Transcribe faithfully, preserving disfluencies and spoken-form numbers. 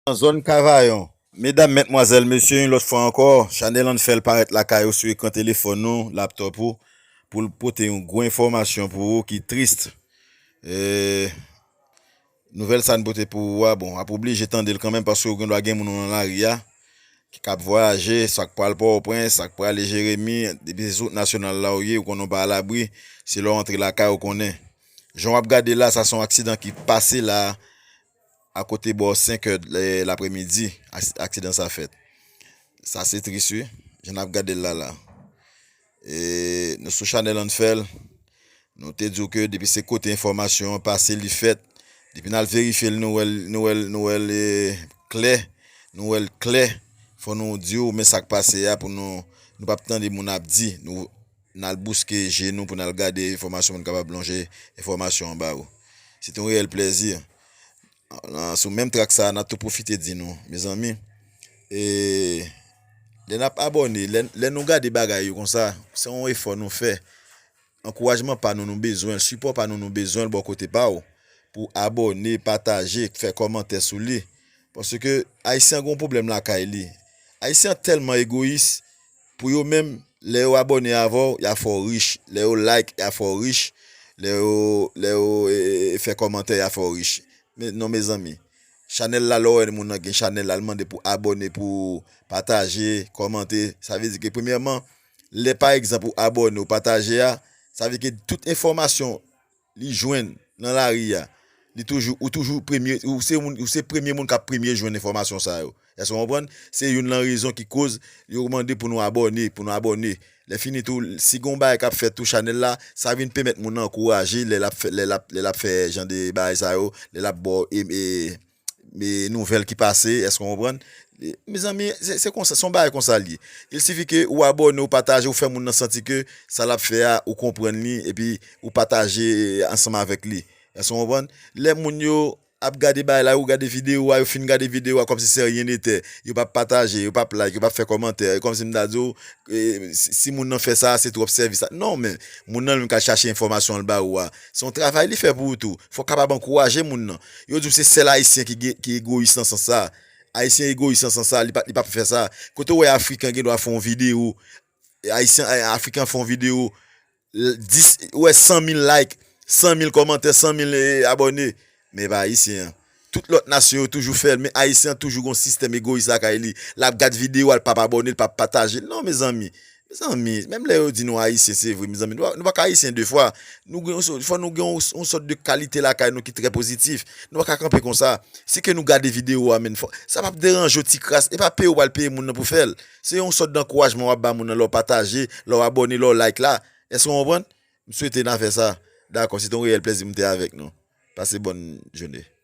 Nan zòn Kavayon. Medam, medmwazèl, mesye, yon lòt fwa ankò, Chanèl Ann Fè l parèt lakay ou sou ekran telefòn ou, laptòp ou, pou l pote yon gwo enfòmasyon pou ou ki tris. E, nouvèl sa n pote pou ou a, bon, w ap oblije tande l kanmenm paske ou gen dwa gen moun ou nan lari a, ki k ap vwayaje, sa k pral Pòtoprens, sa k prale Jeremi, depi se sou wout nasyonal la ou ye, ou konnen w pa alabri, se lè w antre lakay ou konnen. Jan w ap gade la, sa se yon aksidan ki pase la, akote bò senk è l-, lapremidi, as-, aksidan sa fèt. Sa se tris, wi, jan n ap gade l la, la. E, nou sou Chanèl Ann Fè l, nou te di w ke depi se kote enfòmasyon an pase, li fèt. Depi n al verifye l, nou wè l, nou wè l, nou wè l, e, klè, nou wè l klè. Fò nou di w, men sa k pase a pou nou, nou p ap tande moun ap di. Nou, n al bouske je nou pou n al gade enfòmasyon, pou n kapab lonje enfòmasyon an ba ou. Se te yon reyèl plèzi. Nan, sou menm trak sa a, n ap tou pwofite di nou, mezanmi, e, lè n ap abòne, lè, lè nou gade bagay yo konsa, se yon efò nou fè. Ankourajman pa nou, nou bezwen l, sipò pa nou, nou bezwen l bò kote pa w, pou abòne, pataje, fè kòmantè sou li. Paske Ayisyen an gen yon pwoblèm lakay li. Ayisyen an tèlman egoyis, pou yo menm, lè yo abòne avè w, y a fè w rich. Lè yo like, y a fè w rich. Lè yo, lè yo, e, e, e, fè kòmantè, y a fè w rich. Men, non, mezanmi. Chanèl la, lè w wè moun nan gen chanèl la, l mande pou abòne, pou pataje, kòmante. Sa vle di ke, premyèman, lè, pa egzanp, ou abòne, ou pataje a, sa vle ke tout enfòmasyon li jwenn nan lari a, li toujou, ou toujou premye, ou se moun, ou se premye moun k ap premye jwenn enfòmasyon sa yo. Èske w konprann? Se youn nan rezon ki koz yo mande pou nou abòne, pou nou abòne. Lè fini tou, si gen yon bagay k ap fèt tou chanèl la, sa vin pèmèt moun nan ankouraje lè l ap fè, lè l ap, lè l ap fè jan de bagay sa yo, lè l ap ba w, e, e, e, nouvèl ki pase, èske w konprann? E, mezanmi, se, se konsa, se yon bagay konsa l ye. Il sifi ke ou abòne, ou pataje, ou fè moun nan santi ke sa l ap fè a, ou konprann li, epi ou pataje ansanm avèk li. Èske w konprann? Lè moun yo ap gade bagay la, yo gade videyo a, yo fin gade videyo a, kòmsi se ryen de tè. Yo p ap pataje, yo p ap like, yo p ap fè kòmantè. E kòmsi m ta di w, e, si, si moun nan fè sa, se twòp sèvis. Non, men moun nan menm k al chache enfòmasyon an l ba ou a, se yon travay li fè pou ou tou. Fò w kapab ankouraje moun nan. Yo di w se sèl Ayisyen ki gen, ki egoyis nan sans sa. Ayisyen egoyis nan sans sa, li pa, li p ap fè sa. Kote w wè Afriken gen dwa fè yon videyo, Ayisyen, Afriken fè yon videyo, dis, ou wè san mil like, san mil kòmantè, san mil, e, abòne. Men e pa Ayisyen an. Tout lòt nasyon yo toujou fè l, men Ayisyen an toujou gon sistèm egoyis lakay li. L ap gad videyo a, l p ap abòne, l p ap pataje. Non, mezanmi. Mezanmi, menm lè yo di nou Ayisyen, se vre, mezanmi, nou pa, nou pa ka Ayisyen de fwa. Nou gen yon sò-, fò nou gen yon, yon sòt de kalite lakay nou ki trè pozitif. Nou pa ka kanpe konsa. Si ke nou gade videyo a, menm fò, sa p ap deranje w ti kras. E pa peye w pral peye moun nan pou fè l. Se yon sòt dankourajman w ap ba moun nan lè w pataje, lè w abòne, lè w like la. Èske w konprann? M swete n a fè sa. Dakò, se te yon reyèl plèzi pou m te avèk nou. Pase bòn jounen.